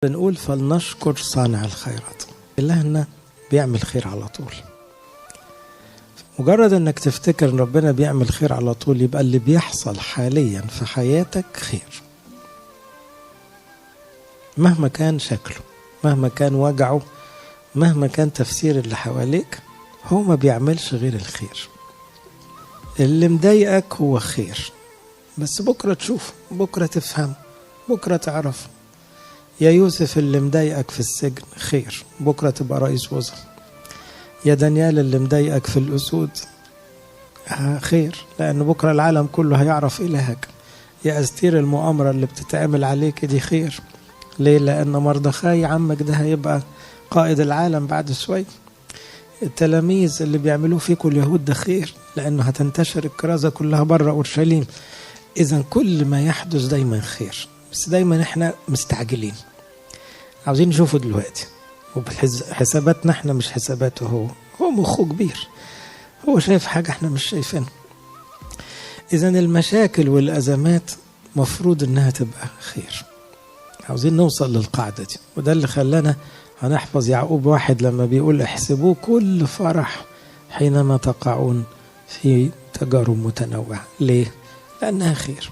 بنقول فلنشكر صانع الخيرات. إلهنا بيعمل خير على طول. مجرد انك تفتكر ان ربنا بيعمل خير على طول، يبقى اللي بيحصل حاليا في حياتك خير، مهما كان شكله، مهما كان وجعه، مهما كان تفسير اللي حواليك، هو ما بيعملش غير الخير. اللي مضايقك هو خير، بس بكرة تشوف، بكرة تفهم، بكرة تعرف. يا يوسف اللي مضايقك في السجن خير، بكرة تبقى رئيس وزراء. يا دانيال اللي مضايقك في الأسود خير، لأن بكرة العالم كله هيعرف إلهك. يا أستير المؤامرة اللي بتتعمل عليك دي خير، ليه؟ لأن مردخاي عمك ده هيبقى قائد العالم بعد شوي. التلاميذ اللي بيعملوه فيكم اليهود ده خير، لأنه هتنتشر الكرازة كلها بره أورشليم. إذا كل ما يحدث دايما خير، بس دايما احنا مستعجلين، عاوزين نشوفه دلوقتي، وبحساباتنا احنا مش حساباته هو. هو مخه كبير، هو شايف حاجة احنا مش شايفينها. إذا المشاكل والأزمات مفروض انها تبقى خير. عاوزين نوصل للقاعدة دي، وده اللي خلانا هنحفظ يعقوب 1 لما بيقول احسبوه كل فرح حينما تقعون في تجارب متنوعة. ليه؟ لأنها خير.